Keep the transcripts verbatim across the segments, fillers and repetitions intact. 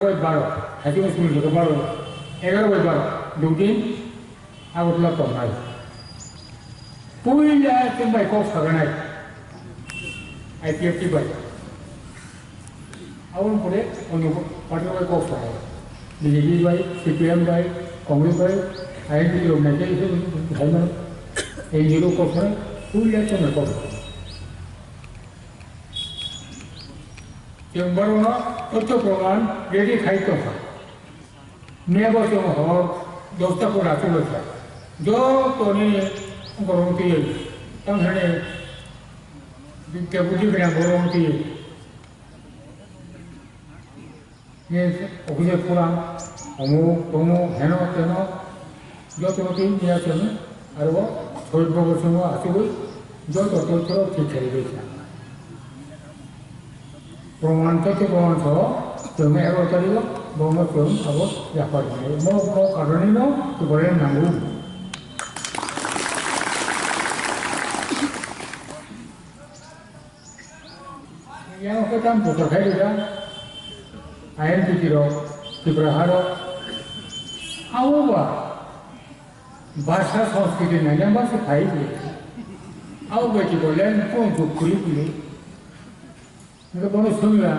bai baro, hati mo sumil joko baro, egaroh bai baro, dudin Agartala tongnai. Puila chwng bai kok saganai, I P F T bai. Aboni pore onyo party bai kok saganai. B J P bai, C P M bai, Congress bai, I N P T rok nai tei hai mano. N G O kok saganai, puila chwng bai kok saganai. Chwng borokno totho proman ready khai tongkha. Mebo chwng hor dosta pura chwlwkha. Jotoni borok twi tang hwnwi deputy gwnang borok twi. Ni officer pura omo tomo heno teno. Jotono tei miya chwng aro soi bobo chwng achugwi joto tei khoro thik khlaiwi kha. Proman tei tei proman so chwng ero tari o bono chwng abo yapar mo mo karoni no tubore nangu. Yang ko tam putar khai da, I N P T rok, Tripura harok, abo ba, bhasha sanskriti nai yang ba se khai de. Abo ba ki bolen ko duk kuri kuri. Nang bono sungla,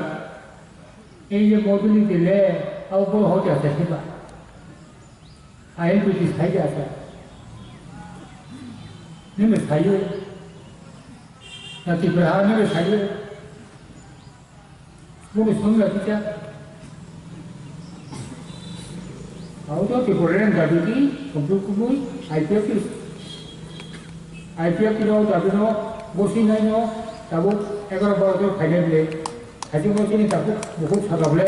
ei ye mobility le, abo bono hoja se ba. Ayen tu ti sai ya sa. Ni me sai yo. Na ti bra ni me sai yo. Mo ni sung la ti cha. Au to ti ko ren ga di ti, ko bu ku bu, I P F T. I P F T ro ga di no, bo si nai no, ta bo egaro baro to khai le. Hai ti mo ti ni ta bu, bu ku sa ga le.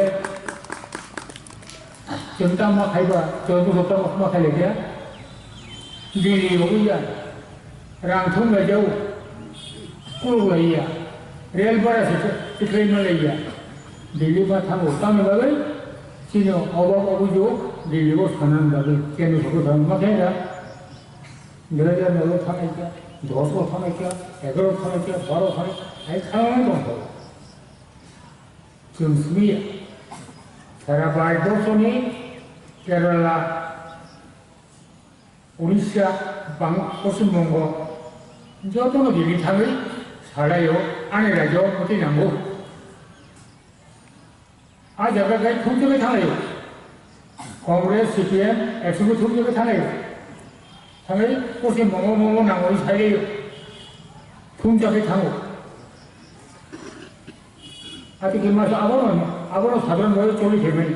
Chwng tamo khaiba, chwng tamo ma khailaiya. Delhi rogwi ya. Rang thum laijao. Kuruk laiya. Rel bara se tikhlai ma laiya. Delhi ma thango. Tamo bagwi chini obok obujo Delhi o sanan bagwi. Chini sobo thang ma khaida. Dui hajar noi o thangnaikha, dos o thangnaikha, egaro thangnaikha, baro thangnaikha. Hai thangwi tongkha. Chwng simi ya. Sara Bharatborsoni Kerala, Orissa, Bang-, Poschim Bongo, jotono Delhi thangwi salaio, ani rajyo muti nango. A jaga gai thumjagwi thanglaio. Congress, C P M, F C P thumjagwi thanglaio. Thangwi Poschim Bongo, Bongo nangwi salaio. Thumjagwi thango. Ati khe masa abono, abono sadharon bhabe choli phaimani.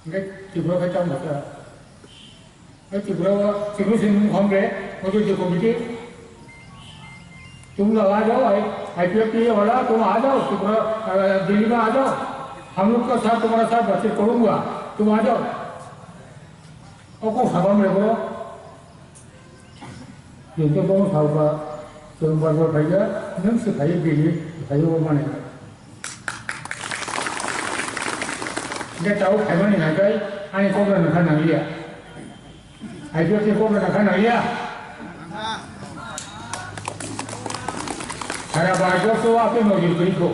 Hingke Tripura khe tamo kha. Hingke Tripura o, Tripura se nung hom khe, hojo je committee. तुम लोग आ जाओ, आई, आईपीएफ के ये वाला, तुम आ जाओ, Tripura, अ, दिल्ली में आ जाओ। हम लोग का साथ, तुम्हारा साथ बातचीत करूंगा, तुम आ जाओ। O kok sabam le bro. Jengke bong sauka, chwng bar bar phaiya, nwng se phaiya bini, phaiya o mane. Hingke tao phaimani hingke ani kok rok nokha nangliya. Hai jotoni kok rok nokha nangliya. Sara Bharatborso o apni nojor kwrwi kho.